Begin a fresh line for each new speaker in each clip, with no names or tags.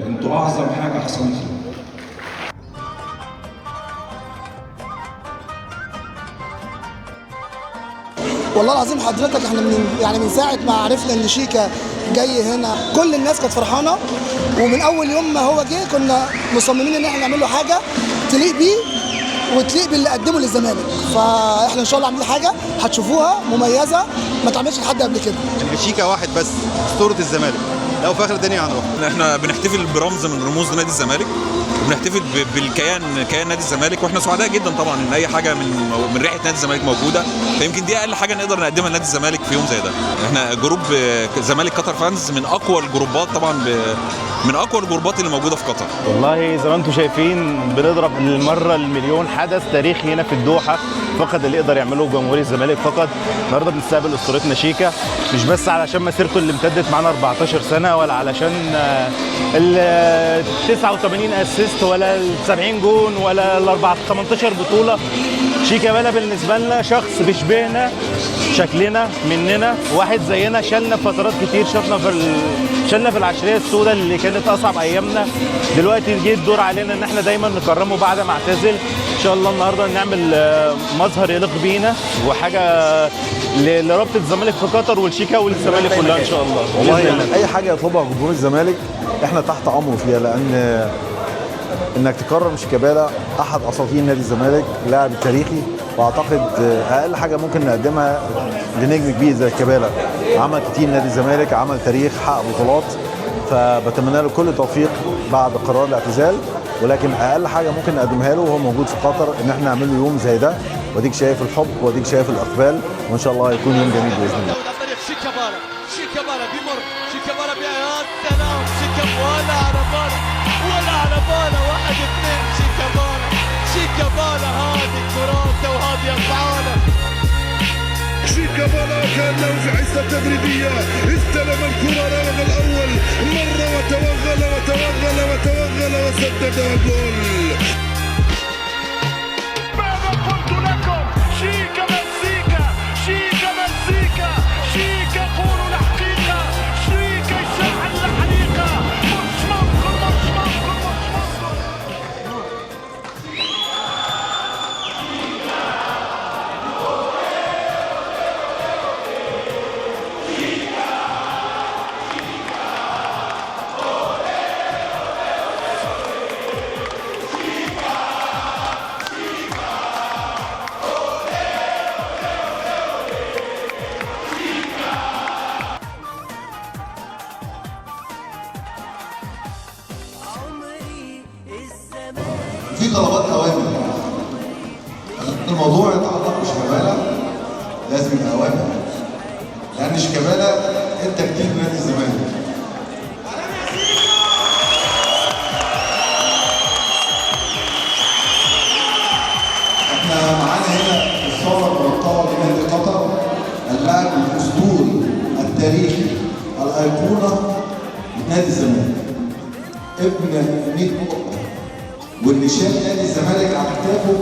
انتوا اعظم حاجة حصلت لي.
والله العظيم حضرتك احنا من ساعة ما عرفنا ان شيكا جاي هنا كل الناس كانت فرحانة، ومن اول يوم ما هو جه كنا مصممين ان احنا نعمل له حاجة تليق بيه وتليق باللي قدمه للزمالك. فاحنا ان شاء الله عاملين حاجة هتشوفوها مميزة ما اتعملتش لحد قبل كده.
شيكا واحد بس اسطورة الزمالك، لو في اخر الدنيا هنروح.
احنا بنحتفل برمز من رموز نادي الزمالك، وبنحتفل بالكيان، كيان نادي الزمالك، واحنا سعداء جدا طبعا ان اي حاجة من ريحه نادي الزمالك موجودة، فيمكن دي اقل حاجة نقدر نقدمها لنادي الزمالك في يوم زي ده. احنا group زمالك قطر fans من اقوى الجروبات طبعا، من اقوى الجروبات اللي موجودة في قطر.
والله زي ما انتم شايفين بنضرب للمرة المليون حدث تاريخي هنا في الدوحة، فقط اللي يقدر يعمله جمهور الزمالك فقط. النهارده بنستقبل اسطورتنا شيكا، مش بس علشان مسيرته اللي امتدت معانا 14 سنة، ولا علشان ال 89 assist، ولا ال 70 جون، ولا ال 18 بطوله. شيكابالا بالنسبة لنا شخص بيشبهنا، شكلنا مننا، واحد زينا، شالنا في فترات كتير، شالنا في العشريه السوداء اللي كانت اصعب ايامنا. دلوقتي جه الدور علينا ان احنا دايما نكرمه بعد ما اعتزل. ان شاء الله النهارده نعمل مظهر يليق بينا وحاجه لرابطه الزمالك في قطر والشيكا والزمالك كلها ان شاء الله.
والله يعني اي حاجة يطلبها جمهور الزمالك احنا تحت امره فيها، لان انك تكرم شيكابالا احد اساطير نادي الزمالك، لاعب تاريخي، واعتقد اقل حاجة ممكن نقدمها لنجم كبير زي شيكابالا، عمل كتير نادي الزمالك، عمل تاريخ، حقق بطولات، فبتمنى له كل التوفيق بعد قرار الاعتزال. ولكن اقل حاجة ممكن نقدمها له وهو موجود في قطر ان احنا نعمل له يوم زي ده، واديك شايف الحب واديك شايف الاقبال، وان شاء الله يكون يوم جميل باذن الله.
شيكابالا، شيكابالا بيمر، شيكابالا يا سلام، شيكابالا على باله، ولا على باله، 1-2 شيكابالا، شيكابالا هذه كراته وهذه افعاله.
شيكابالا كانه في حصة تدريبية، استلم الكرة راوغ الأول مرة وتوغل وتوغل وتوغل وسدد جول.
ماذا قلت لكم؟ شيكا مزيكا، شيكا مزيكا، شيكا قولوا الحقيقة، شيكا يشعل الحريقة، مش ممكن مش ممكن مش ممكن.
في طلبات اوامر، الموضوع يتعلق بشيكابالا لازم يبقى اوامر، لان شيكابالا انت كتير نادي الزمالك. احنا معانا هنا في الصاله المغطاه لنادي قطر اللاعب الاسطوري التاريخي الايقونه لنادي الزمالك، ابن 100 نقطة، واللي شال نادي الزمالك على كتافه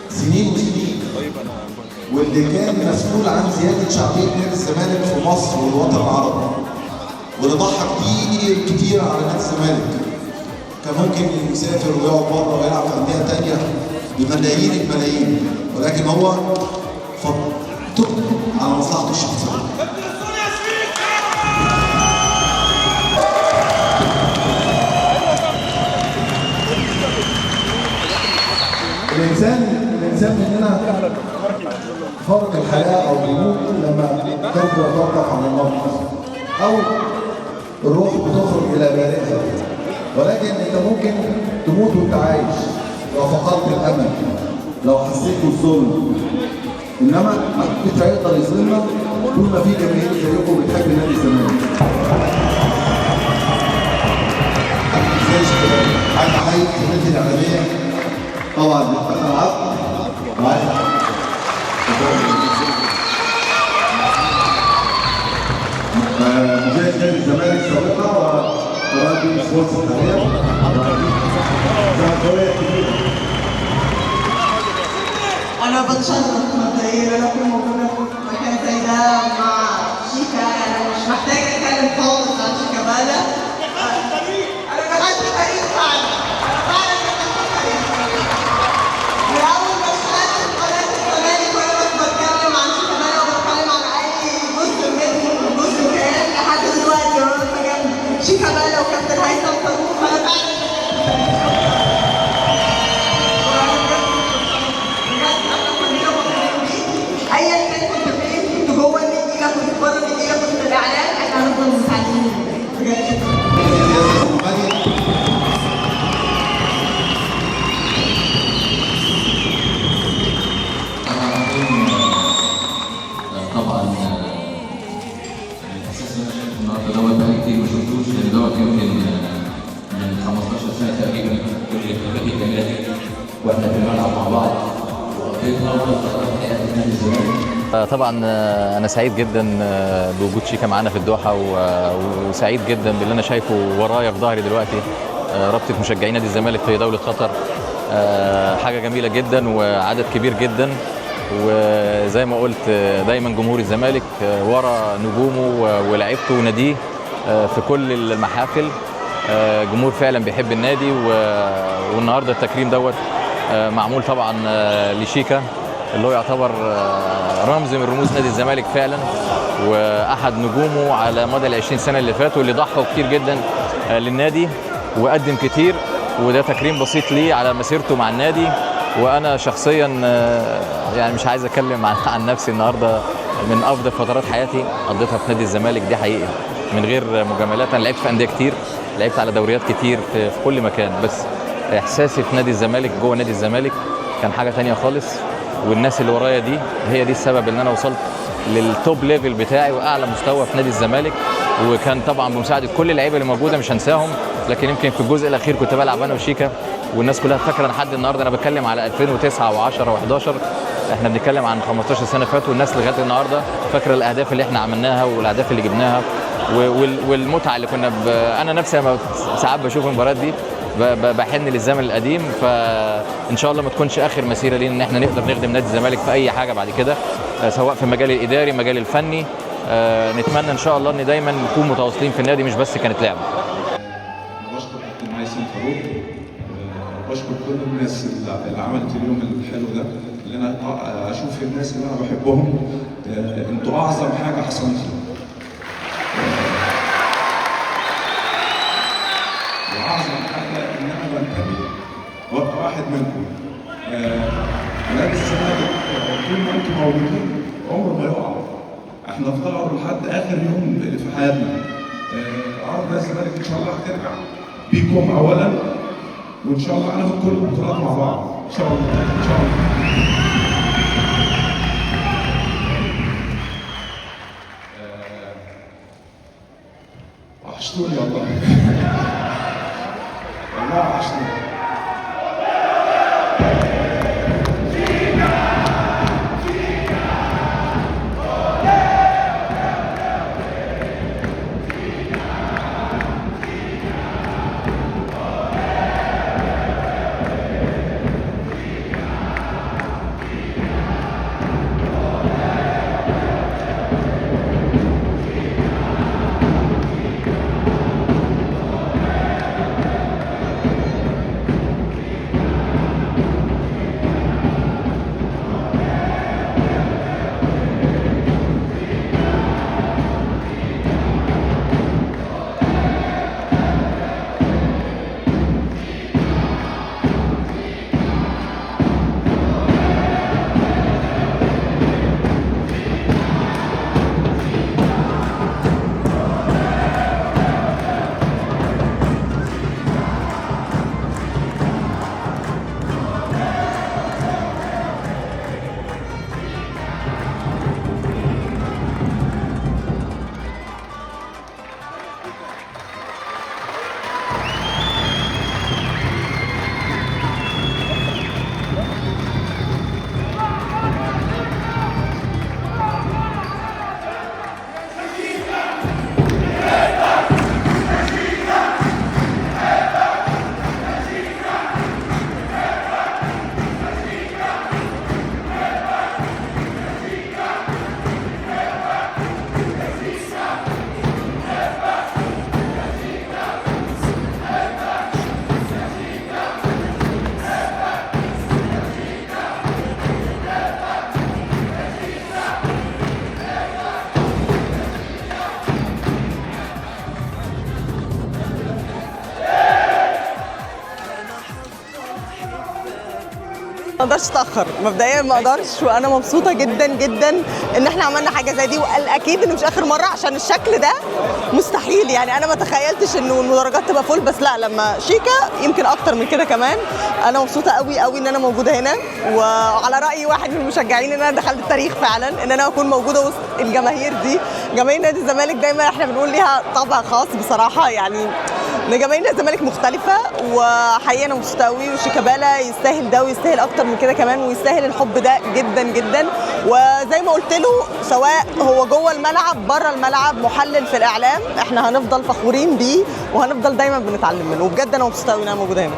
سنين وسنين، واللي كان مسؤول عن زيادة شعبية نادي الزمالك في مصر والوطن العربي، واللي ضحى كتير كتير على نادي الزمالك. كان ممكن يسافر ويقعد بره ويلعب في اندية ثانية بملايين الملايين، ولكن هو فضل على مصلحته الشخصية. الانسان مننا فارق الحياة او بيموت لما قلبه يتوقف عن النبض او الروح بتخرج الى بارئها، ولكن انت ممكن تموت وانت عايش لو فقدت الامل، لو حسيت بالظلم. انما محدش هيقدر يظلمك طول ما في جماهير زيكم بتحب نادي الزمالك. عايز احيي خدمتي الاعلامية طبعا العقد، وعايز مجاهد نادي الزمالك سابقا وقناة بي سبورتس حاليا.
انا بتشرف مبدئيا ان انا اكون موجودة في مكان زي ده مع شيكا، انا مش محتاجه اتكلم خالص عن شيكابالا. انا وكابتن هيثم فاروق، فانا فعلا بجد احنا كلنا فخورين بيك، ايا كان كنت فين، كنت جوه النجيله، كنت بره النجيله، كنت في الاعلام، احنا هنفضل مساعدين بجد. شكرا.
طبعا الاحساس اللي انا شايفه النهارده دوت بقالي كتير ما شفتوش، لان دوت يمكن من 15 سنة تقريبا كل الاحتفالات الجميلة دي واحنا في الملعب مع بعض، وقضينا افضل فترات حياتي في نادي الزمالك.
طبعا انا سعيد جدا بوجود شيكا معانا في الدوحة، وسعيد جدا باللي انا شايفه ورايا في ظهري دلوقتي، رابطه مشجعين نادي الزمالك في دولة قطر، حاجة جميلة جدا وعدد كبير جدا. وزي ما قلت دايما جمهور الزمالك ورا نجومه ولاعيبته وناديه في كل المحافل، جمهور فعلا بيحب النادي. والنهارده التكريم دوت معمول طبعا لشيكا اللي هو يعتبر رمز من رموز نادي الزمالك فعلا، واحد نجومه على مدى ال 20 سنة اللي فاتوا، اللي ضحوا كتير جدا للنادي وقدم كتير، وده تكريم بسيط ليه على مسيرته مع النادي. وانا شخصيا يعني مش عايز اتكلم عن نفسي النهارده، من افضل فترات حياتي قضيتها في نادي الزمالك، دي حقيقة من غير مجاملات. انا لعبت في اندية كتير، لعبت على دوريات كتير في كل مكان، بس احساسي في نادي الزمالك جوه نادي الزمالك كان حاجة تانية خالص. والناس اللي ورايا دي هي دي السبب ان انا وصلت لل top level بتاعي واعلى مستوى في نادي الزمالك، وكان طبعا بمساعدة كل اللعيبة اللي موجودة مش هنساهم. لكن يمكن في الجزء الاخير كنت بلعب انا وشيكا، والناس كلها فاكره لحد النهارده، انا بتكلم على 2009 و10 و11، احنا بنتكلم عن 15 سنة فاتوا، والناس لغاية النهارده فاكره الاهداف اللي احنا عملناها والاهداف اللي جبناها والمتعة اللي كنا انا نفسي لما ساعات بشوف المباريات دي بحن للزمن القديم. فان شاء الله ما تكونش اخر مسيره لينا ان احنا نقدر نخدم نادي الزمالك في اي حاجة بعد كده، سواء في المجال الاداري، المجال الفني. نتمنى ان شاء الله ان دايما نكون متواصلين في النادي، مش بس كانت لعبه.
انا بشكر كابتن هيثم فاروق، بشكر كل الناس اللي عملت اليوم الحلو ده، اللي انا اشوف الناس اللي انا بحبهم. انتوا اعظم حاجة حصلت لي، واعظم حاجة ان انا بنتمي وابقى واحد منكم. نادي الزمالك طول ما انتم موجودين عمره ما يقع، احنا في ظهره لحد اخر يوم في حياتنا. ارض نادي الزمالك ان شاء الله هترجع بيكم اولا، وان شاء الله هناخد كل البطولات مع بعض ان شاء الله ان شاء الله. وحشتوني والله والله وحشتوني.
ما اقدرش اتاخر مبدئيا، ما اقدرش، وانا مبسوطة جدا جدا ان احنا عملنا حاجة زي دي، والاكيد انه مش اخر مرة عشان الشكل ده مستحيل. يعني انا ما تخيلتش انه المدرجات تبقى full، بس لا لما شيكا يمكن اكتر من كده كمان. انا مبسوطة قوي قوي ان انا موجودة هنا، وعلى راي واحد من المشجعين ان انا دخلت التاريخ فعلا، ان انا اكون موجودة وسط الجماهير دي. جماهير نادي الزمالك دايما احنا بنقول ليها طابع خاص بصراحة، يعني جماهير نادي الزمالك مختلفة، وحقيقة انا مبسوطة قوي، وشيكابالا يستاهل ده ويستاهل اكتر من كده كمان، ويستاهل الحب ده جدا جدا. وزي ما قلت له، سواء هو جوه الملعب بره الملعب، محلل في الاعلام، احنا هنفضل فخورين بيه وهنفضل دايما بنتعلم منه. وبجد انا مبسوطة قوي ان انا موجودة هنا.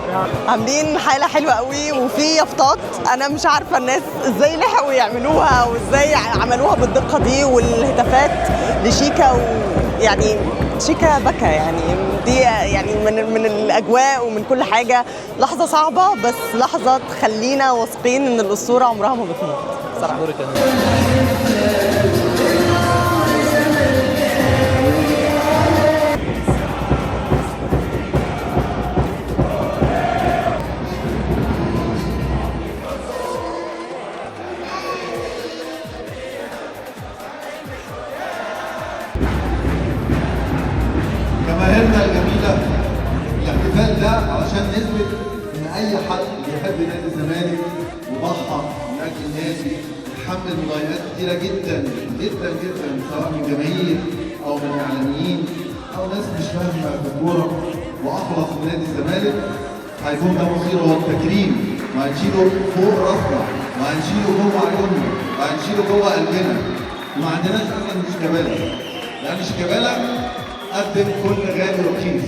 عاملين حاله حلوة قوي، وفي يافطات انا مش عارفه الناس ازاي لحقوا يعملوها وازاي عملوها بالدقه دي، والهتافات لشيكا، ويعني شيكا بكى، يعني دي يعني من الاجواء ومن كل حاجة. لحظة صعبة بس لحظة تخلينا واثقين ان الاسطورة عمرها ما بتموت بصراحة.
جماهيرنا الجميلة، الاحتفال ده علشان نثبت إن أي حد بيحب نادي الزمالك وضحى من أجل النادي، اتحمل مضايقات كتيرة جدا جدا جدا، سواء من جماهير أو من إعلاميين أو ناس مش فاهمة في الكورة، وأخلص لنادي الزمالك، هيكون ده مصيره هو التكريم، وهنشيله فوق راسنا، وهنشيله جوه عيوننا، وهنشيله جوه قلبنا. وما عندناش أصلا شيكابالا، لأن شيكابالا قدم كل غالي ورخيص.